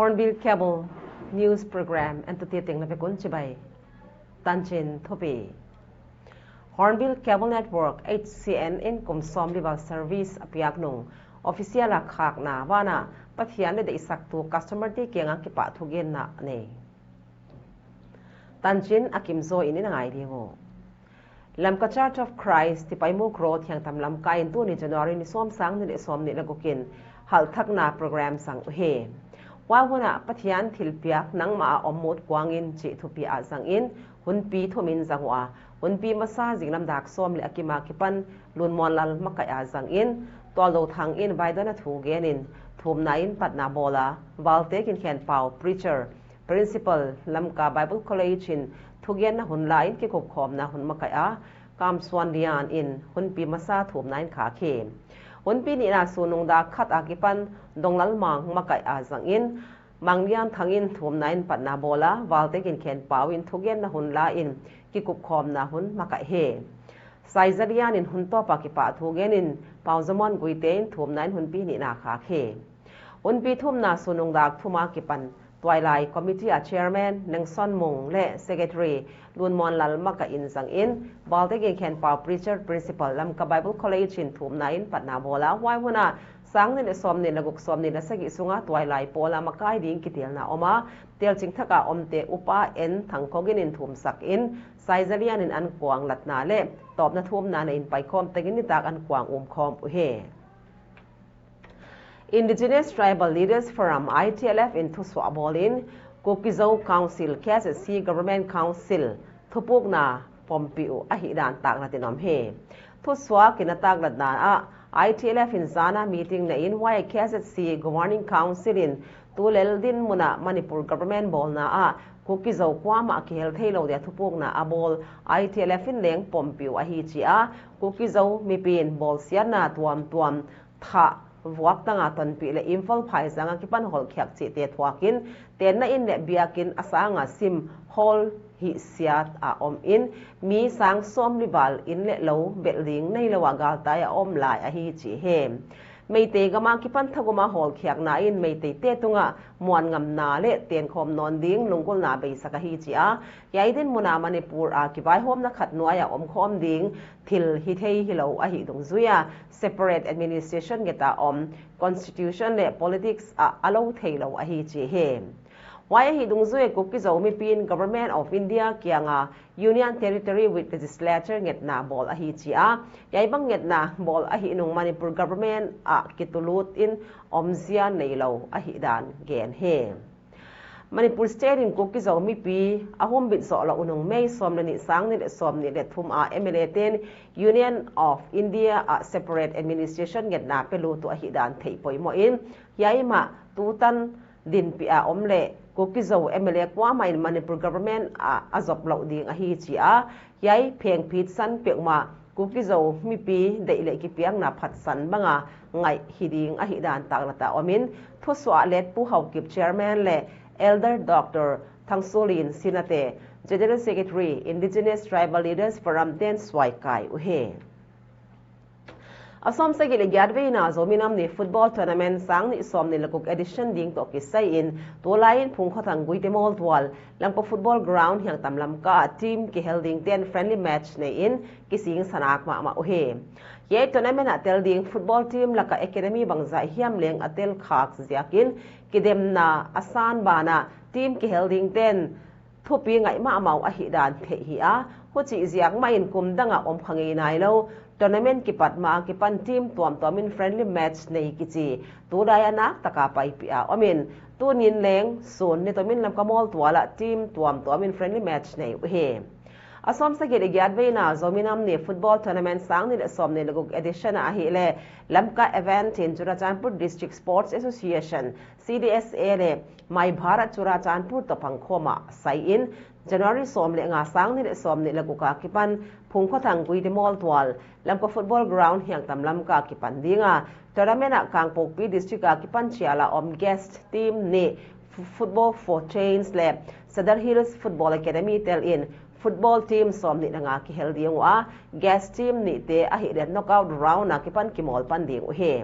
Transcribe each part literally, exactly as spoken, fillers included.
Hornbill Cable News Program entute teng na vek un chibai. Tanchin thupi. Hornbill Cable Network, H C N in kum sawmli val service a piak nung official a khakna banah Pathian leh deihsaktu customer te kianga kipahthugenna nei. Tanchin a kim zaw in i na ngai ding uh. Lamka Church of Christ, Tipaimukh Road, Hiangtam Lamka in tuni January ni sawm, sang nih leh sawmnih leh guk in halhthakna program zang uhi. Huai hun ah Pathian thilpiak nangmah a om mut kuang in chih thupi a zang in, hunpi thum in zang ua, hunpi masa zinglam dak sawm leh a kim a kipan Lunmuanlal makaih a zang in, Tualdothang in vaidawnna thugen in, thumna in patna bawl a, Valte Ginkhenpau, preacher, Principal, Lamka Bible College in thugenna hun la in kikupkhawmna hun makaih a, Kamsuanlian in hunpi masa thumna in khak hi. Hunpi nihna sun nung dak khat a kipan Donglalmang makaih a zang in, Manglianthang in thumna in patna bawl a, Valte Ginkhenpau in thugenna hun la in kikupkhawmna hun makaih hi. Saizalian in hun tawp a kipahthugen in, Pauzamon Guite in thumna in hunpi nihna khak hi. Hunpi thumna sun nung dak thum a kipan Tuailai Committee a Chairman Nengson Mung leh Secretary Lunmuanlal makaih in zang in, Valte Ginkhenpau, preacher, Principal, Lamka Bible College in thumna in patna bawl a, huai hun ah sang nih leh sawmnih leh guk, sawmnih leh sagih sunga Tuailai pawl a makai ding kitelna om a, telching thak a omte Upa N Thangkhogin in thumsak in, Saizalian in ankuang latna leh tawpna thumna nei in paikhawm tengin nitak ankuang umkhawm uhi. Indigenous Tribal Leaders Forum, I T L F in thusuah bawl in, Kuki-Zo Council, K Z C Government Council thupukna pompih uh ahihdan taklat in om hi. Thusuak in a taklatna ah, I T L F in zana meeting nei in, huai K Z C Governing Council in tulel dinmun ah Manipur Government bawlna ah Kuki-Zo kuamah kihel theilou dia thupukna a bawl I T L F in leng pompih uh ahi chi a, Kuki-Zo mipi'n bawlsiatna tuamtuam, thah, vuaktang a tonpih leh Imphal phaizang a kipan hawlkhiak chihte thuak in, tenna inn leh biakin a sang a sim hawl hihsiat a om in, mi sang sawmli val inn leh lou belh ding neilou a galtai a om lai ahi chi hi. Meitei gam a kipan thagum a hawlkhiakna in Meiteite tungah muanngamna leh tenkhawm nawn ding lunggulhna beisak ahi chi a, hiai dinmun a Manipur a kivaihawmna khat nuai a omkhawm ding thil hithei hilou ahih dungzui a, separate administration nget a om, constitution leh politics ah a lou theilou ahi chi hi. Huai ahih dungzui a Kuki-Zo mipi'n Government of India kianga Union Territory with Legislature ngetna bawl ahi chi a, hiai bang ngetna bawl ahih nung Manipur Government ah kitulut in omzia neilou ahihdan gen hi. Manipur State in Kuki-Zo mipi a humbit zoh louh uh nung May sawm leh nih, sang nih leh sawmnih leh thum a M L A te'n Union of India ah separate administration ngetna pelut uh ahihdan theih poimoh in, hiai mah tutan dinpih a om leh Kuki-Zo M L A kuamah in Manipur Government ah a zop louh ding ahi chi a, hiai phengphit san peuhmah Kuki-Zo mipi deih leh kipiakna phatsan banga ngaih hi ding ahihdan taklat a om in, thusuah ah Letpu Haokip, Chairman leh Elder Doctor Thangsulin Sinate, General Secretary, Indigenous Tribal Leaders Forum te'n suaikai uhi. A sawmsagih leh giat veina Zomi Nam Ni Football Tournament sang nih sawmnih leh guk edition ding toh kisai in, tulai in Phungkhothang Guite Mawltual, Lamka Football Ground, Hiangtam Lamka ah team kihel dingte'n friendly match nei in, kisingsa nak mahmah uhi. Hiai tournament ah tel ding football team laka academy bangzah hiam leng a tel khak ziakin, kidemna a san banah team kihel dingte'n thupi ngaih mahmah uh ahihdan theih hi a, huchih ziak mahin kum dang a om kha ngei nailou tournament kipat ma a kipan team tuamtuam in friendly match nei kichi tulai a naktak a paipih a om in, tuni'n leng sun ni tomin Lamka Mawltual ah team tuamtuam in friendly match nei uhi. A sawmsagih leh giat veina Zomi Nam Ni Football Tournament sang nih leh sawmnih leh guk edition ah ahihleh Lamka Event in Churachandpur District Sports Association, C D S A leh My Bharat Churachandpur toh pangkhawm a sai in, January sawm leh nga, sang nih leh sawmnih leh guk a kipan Phungkhothang Guite Mawltual, Lamka Football Ground, Hiangtam Lamka ah kipan ding a, tournament ah Kangpokpi District a kipan chial a om guest team nih, F-, Football for Change leh Sadar Hills Football Academy tel in football team sawmnih leh nga kihel ding ua, guest team nihte ahihleh knockout round a kipan kimawl pan ding uhi.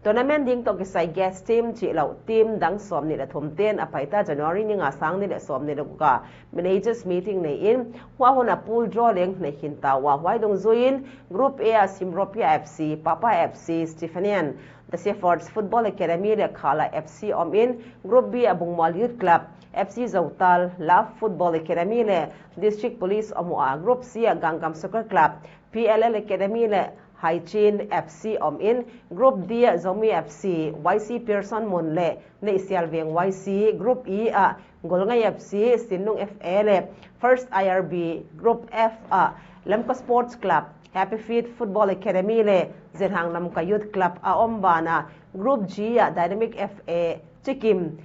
Tournament ding toh kisai guest team chih louh team dang sawmnih leh thum te'n a paita January ni nga, sang nih leh sawmnih leh guk a managers meeting nei in, huai hun a pool draw leng nei khin ta ua. Huai dungzui in Group A a Simropia F C, Papa F C, Stephanian, The Shepherds Football Academy leh Khala F C om in, Group B a Bungmual Youth Club, F C Zotal, Love Football Academy leh District Police om ua. Group C a Gangnam Soccer Club, P L L Academy leh Haichin F C om in, Group D a Zomi F C, Y C Pearson Mun leh Neihsialveng Y C, Group E a Golngai F C, Sinlung F A leh First I R B, Group F a Lamka Sports Club, Happy Feet Football Academy leh Zenhang Lamka Youth Club a om banah, Group G a Dynamic F A, Chikim,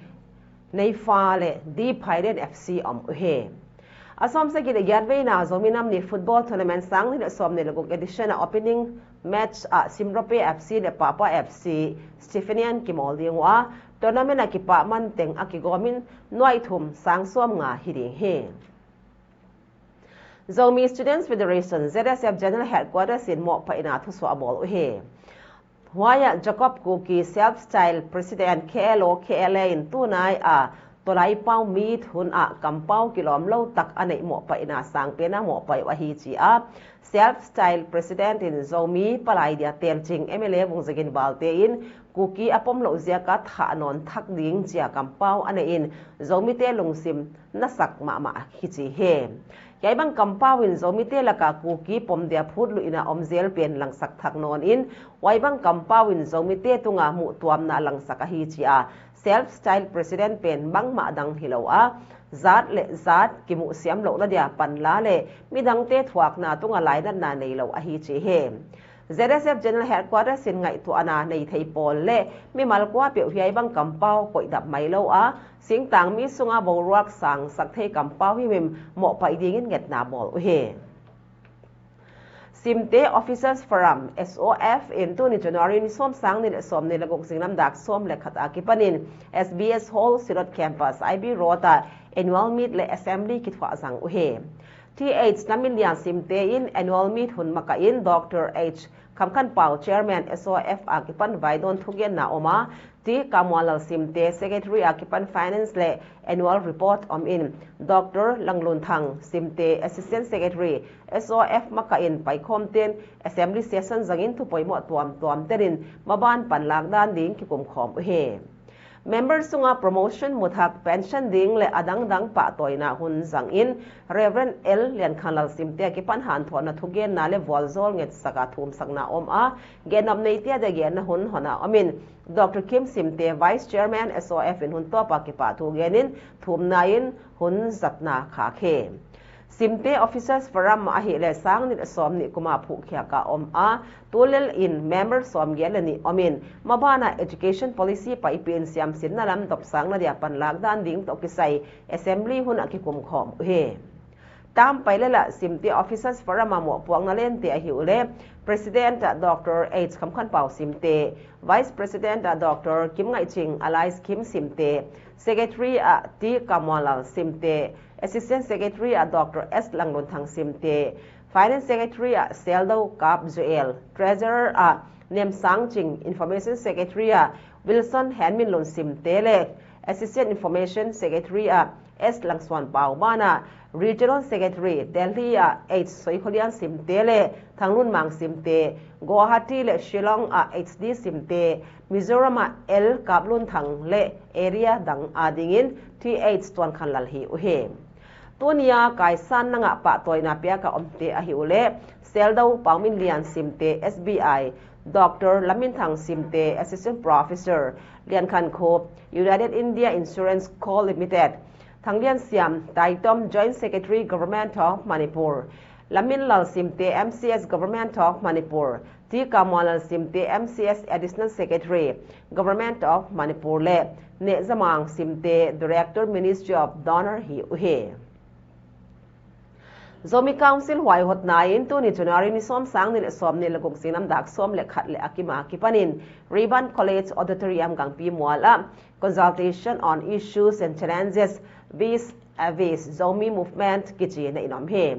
Neifa leh D Phailen F C om uhi. A sawmsagih leh giat veina Zomi Nam Ni Football Tournament sang nih leh sawmnih leh guk edition a opening match a Simropia F C leh Papa F C, Stephanian kimawl ding ua. Tournament a kipahman teng a kigawm in nuai thum sang sawmnga hi ding hi. Zomi Students Federation, Z S F General Headquarters in mohpaihna thusuah a bawl uhi. Huai ah Jacob Kuki, Self Style President, K L O K L A in tunai a tawlaipau meet hun ah kampau kilawmlou tak a neih mohpaihna sangpen a mohpaih uh ahi chi a. Self Style President in Zomi palai dia telching M L A Vungzagin Balte in Kuki a pomlouh ziak a thah nawn thak ding chi a kampau a neih in Zomite lungsim nasak mahmah hi chi hi. Hiai bang kampau in Zomite lak a Kuki pom dia phutluihna om zel pen langsak thak nawn in, huai bang kampau in Zomite tung a muhtuamna langsak ahi chi a. Self Style President pen bangmah dang hilou a, zat leh zat kimuhsiam louhna dia panla leh midangte thuakna tung a lainatna neilou ahi chi hi. Z S F General Headquarters in ngaihtuahna nei thei pawl leh mimal kuapeuh hiai bang kampau koih dap mai lou a, singtangmi sung a boruak sangsak thei kampau himhim mohpaih ding in ngetna bawl uhi. Simte Officers Forum, S O F in tuni January ni sawm, sang nih leh sawmnih leh guk zinglam dak sawm leh khat a kipan in S B S Hall, Silot Campus, I B Road a annual meet leh assembly kithuah zang uhi. Th Laminlian Simte in annual meet hun makaih in, Doctor H Khamkhanpau, Chairman S O F a kipan vaidawn thugenna om a, T Kamwallal Simte, Secretary a kipan Finance leh Annual Report om in, Doctor Langlunthang Simte, Assistant Secretary S O F makaih in paikhawmte'n assembly session zang in thupoimoh tuamtuam telin maban panlak dan ding kikum khawm uhi. Member sung a promotion muthak, pension ding leh adangdang pahtawina hun zang in, Reverend L Liankhanlal Simte a kipan hanthawnna thugenna leh vualzawl ngetsak a thumsakna om a, gennop neite adia genna hun hon a om in, Doctor Kim Simte, Vice Chairman S O F in hun tawp a kipahthu gen in, thumna in hun zatna khak hi. Simte Officers Forum ahihleh sang nih leh sawmnih kum a phuhkhiak a om a, tulel in member sawmgiat leh nih om in, maban a education policy paipih in siamsinna lam dopsakna dia panlak dan ding toh kisai assembly hun a kikum khawm uhi. Tam pailel a Simte Officers Forum a mohpuakna lente ahihleh, President a Doctor H Khamkhanpau Simte, Vice President a Doctor Kimngaihching alias Kim Simte, Secretary a T Kamwallal Simte, Assistant Secretary a Doctor S Langlunthang Simte, Finance Secretary a Seldou Kap Joel, Treasurer a Nemsangching, Information Secretary a Wilson Henminlun Simte leh Assistant Information Secretary a S Langsuanpau banah, Regional Secretary Delhi a H Soikholian Simte leh Thanglunmang Simte, Guwahati leh Shillong a H D Simte, Mizoram a L Kaplunthang leh area dang adingin Th Tuankhanlal hi uhi. Tuni a kaisan nang a pahtawina piak a omte ahihleh, Seldou Pauminlian Simte, S B I, Doctor Laminthang Simte, Assistant Professor, Liankhankhup, United India Insurance Co Limited, Thangliansiam Taitom, Joint Secretary, Government of Manipur, Laminlal Simte, M C S, Government of Manipur, T Kamwallal Simte, M C S, Additional Secretary, Government of Manipur leh Nehzamang Simte, Director, Ministry of Donor hi uhi. Zomi Council huaihotna in tuni January ni sawm, sang nih leh sawmnih leh guk zinglam dak sawm leh khat leh a kim a kipan in Rayburn College Auditorium Gangpimual ah Consultation on Issues and Challenges vis-a-vis Zomi Movement kichi na in om hi.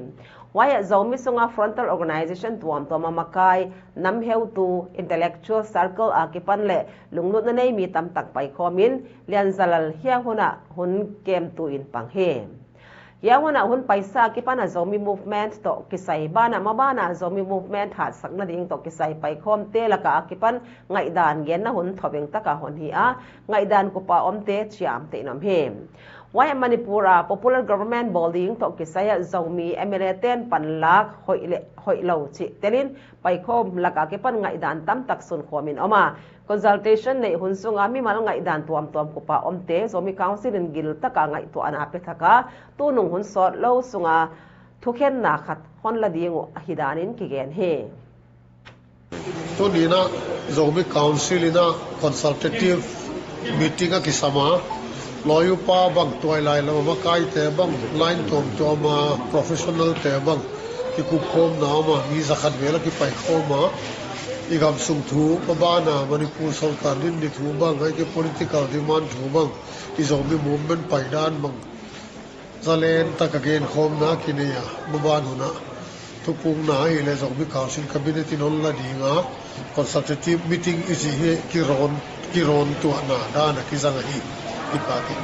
Huai ah Zomi sunga frontal organization tuamtuam a makai, nam heutu, intellectual circle akipan leh lunglutna nei mi tamtak paikhawm in, Lianzalal hiai hun ah hun kemtu in pang hi. Hiai hun ah hun paisa akipan a Zomi Movement toh kisai banah, maban a Zomi Movement hatsakna ding toh kisai paikhawmte laka akipan ngaihdan genna hun thawveng taka hon hi a, ngaihdan kupa omte chiamteh in om hi. Huai ah Manipur a popular government bawl ding toh kisai a Zomi M L A ten panlak hoih leh hoihlou chih telin paikhawm laka akipan ngaihdan tamtak sunkhawm in om a, consultation neih hun sunga mimal ngaihdan tuamtuam kupa omte Zomi Council in gil taka ngaihtuahna pe thak a, tunung hun sawtlou sunga thukhenna khat hon la ding uh ahi danin kigen hi. Tuni'n Zomi Council in consultative meeting a kisam a, lawyer pa bang, tuailai lam a makaite bang, line tuamtuam a professional te bang, kikupkhawmna om a, mi zakhat vel a kipaikhawm a, i gamsung thu, maban a Manipur sorkar dinmun thu bang, ahihkeileh political demand thu bang, i Zomi movement paidan bang, zalen taka genkhawmna kinei a, maban hun ah thupukna ahihleh Zomi Council Cabinet in hon la ding a, consultative meeting i chih hi kirawn, kirawntuahna dan a kizang ahi, i pa ki.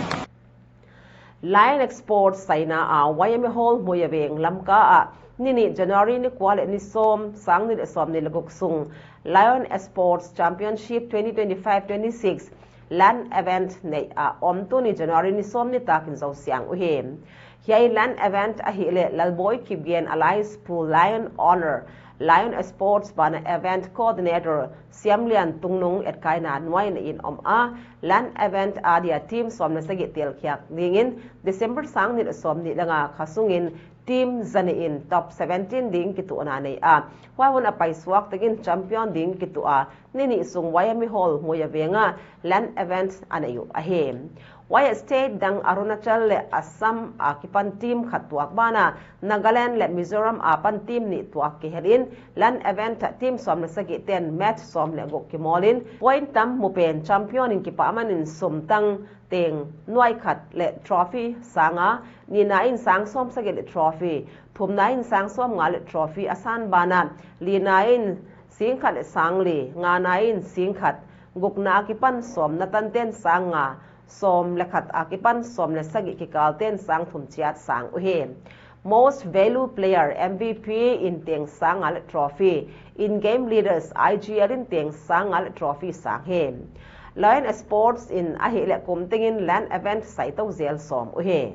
Lion Exports China a Y M A Hall Muia Veng Lamka ah, ni nih January ni kua leh ni sawm, sang nih leh sawmnih leh guk sung, Lion Exports Championship twenty twenty-five twenty-six LAN event neih a om tuni January ni sawm nitakin zou siang uhi. Hiai LAN event ahihleh Lalboi Kipgen alias Pu Lion Owner, Lion Exports banah event coordinator Siamlian Tungnung etkaina nuai in om a, LAN event adia team sawm leh sagih telkhiak dingin December sang nih leh sawmnih leh nga kha sungin team zanih in top seventeen ding kituhna nei a, huai hun a paisuak takin champion ding kituh a, ni nih sung Y M A Hall Muia Veng ah LAN event a nei uh ahi. Huai ah state dang Arunachal leh Assam akipan team khat tuak banah, Nagaland leh Mizoram apan team nih tuak kihel in, LAN event ah team sawm leh sagih ten match sawm leh guk kimawl in, point tam mupen champion in kipahman in sum tang teng nuai khat leh trophy sang a, nihna in sang sawm sagih leh trophy, thumna in sang sawm nga leh trophy a san banah, lina in sing khat leh sang li, ngana in sing khat, gukna akipan sawmna tanten sang nga, sawm leh khat akipan sawm leh sagih kikalten sang thum chiat sang uhi. Most Value Player, M V P, in teng sang nga leh trophy, in Game Leaders, I G L, in teng sang nga leh trophy sang hi. Lion Exports in ahihleh kum tengin LAN event saitou zel sawm uhi.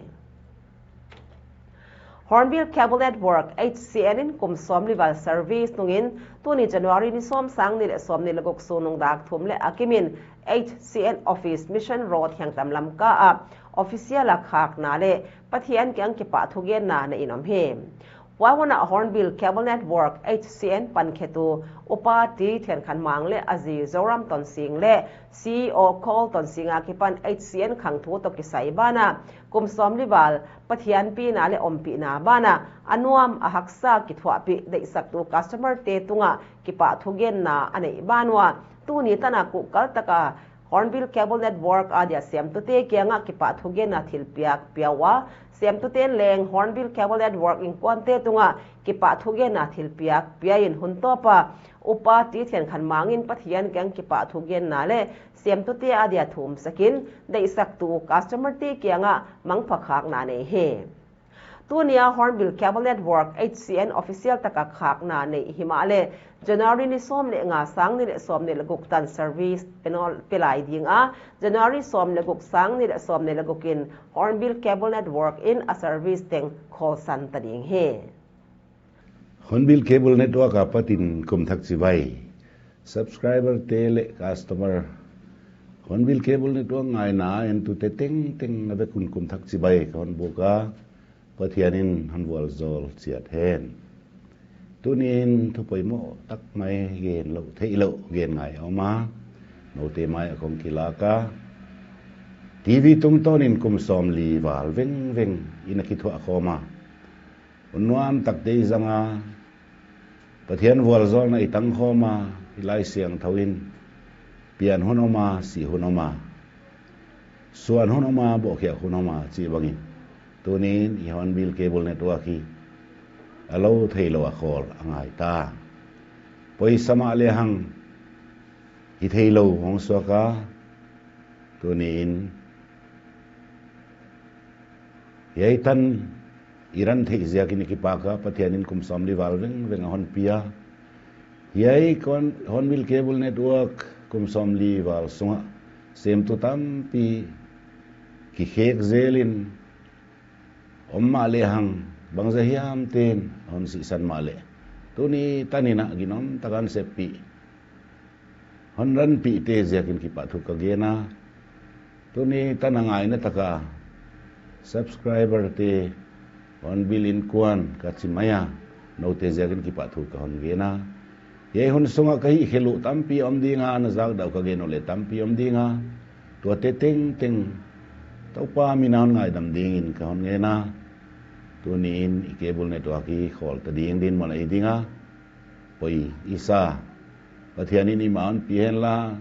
Hornbill Cable Network, H C N, in kum sawmli val service nungin, tuni January ni sawm, sang nih leh sawmnih leh guk sung nung dak thum leh a kimin H C N office Mission Road Hiangtam Lamka ah official a khakna leh Pathian kiang kipahthugenna nei in om hi. Huai hun ah Hornbill Cable Network, H C N, pankhetu Upa T Thiankhanmang leh a zi Zoram Tonsing leh C E O Col Tonsing akipan H C N khangthu toh kisai banah, kum sawmli val Pathian pina leh ompihna banah, a nuam a haksa kithuahpih deihsaktu customer te tungah kipahthugenna a neih ban ua, tuni tan a kuhkal taka Hornbill Cable Network adia siamtute kiangah kipahthugenna thilpiak pia ua, siamtuten leng Hornbill Cable Network inkuante tungah kipahthugenna thilpiak pia in hun tawpa Upa T Thiankhanmang in Pathian kiang kipahthugenna leh siamtute adia thumsakin deihsaktu customer te kiangah mangpha khakna nei hi. Tuni a Hornbill Cable Network, H C N, official taka khakna nei himahleh, January ni sawm leh nga, sang nih leh sawmnih leh guk tan service pe nawn, pe lai ding a, January sawm leh guk, sang nih leh sawmnih leh guk in Hornbill Cable Network in a service teng khawlsan ta ding hi. Hornbill Cable Network apatin kum thak chibai subscriber te leh customer, Hornbill Cable Network ngaina entute tengteng a vek un kum thak chibai ka hon buk a, Pathian in hon vualzawl chiat hen. Tuni'n thu poimoh tak mai gen louh theihlouh gen ngai a om a, noute mai a kong kilak a, T V tungtawnin kum sawmli val vengveng in a kithuah khawm a, hun nuam takte i zang a, Pathian vualzawlna i tang khawm a, i Laisiangthou in pian hun om a, sih hun om a, suan hun om a, bawhkhiak hun om a chih bangin, tuni'n i Hornbill Cable Network hi a lou theilou a khawl a ngai ta. Poisa mahlehang hi theilou hong suak a, tuniin hiai tan i ran theih ziakin i kipak a, Pathianin kum sawmli val vengveng a hon pia. Hiai kon, Hornbill Cable Network kum sawmli val sungah semtu tampi kikhek zelin om mahlehang, bangzah hiamte'n hon sihsan mahleh, tuni tanin a ginom takin seppih hon ranpihte ziakin kipahthu ka gen a. Tuni tan a ngaina taka subscriberte, Hornbill innkuan ka chi mai a, noute ziakin kipahthu ka hon gen a. Hiai hun sungah ka hihkhelh uh tampi om ding a, na zakdah uh ka gen uh leh tampi om ding a. Tuate tengteng Toupa min a hon ngaidam dingin ka hon ngen a. Tuniin i cable network hi khawl ta ding dinmun ahi ding a. Poi i sa, Pathianin i ma hon pi hen la,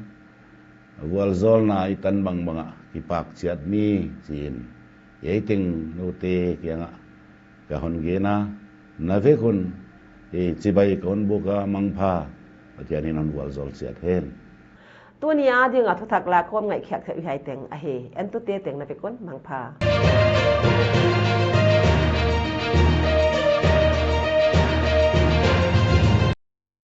vualzawlna i tan bangbang ah kipak chiat ni, chiin hiai teng noute kiangah ka hon gen a. Na vek un, eh, chibai ka hon buk a, mangpha, Pathianin hon vualzawl chiat hen. Tuni a dinga thuthak lakhawm ngaihkhiak theih uh hiai teng ahi. Entute teng na vek un mangpha.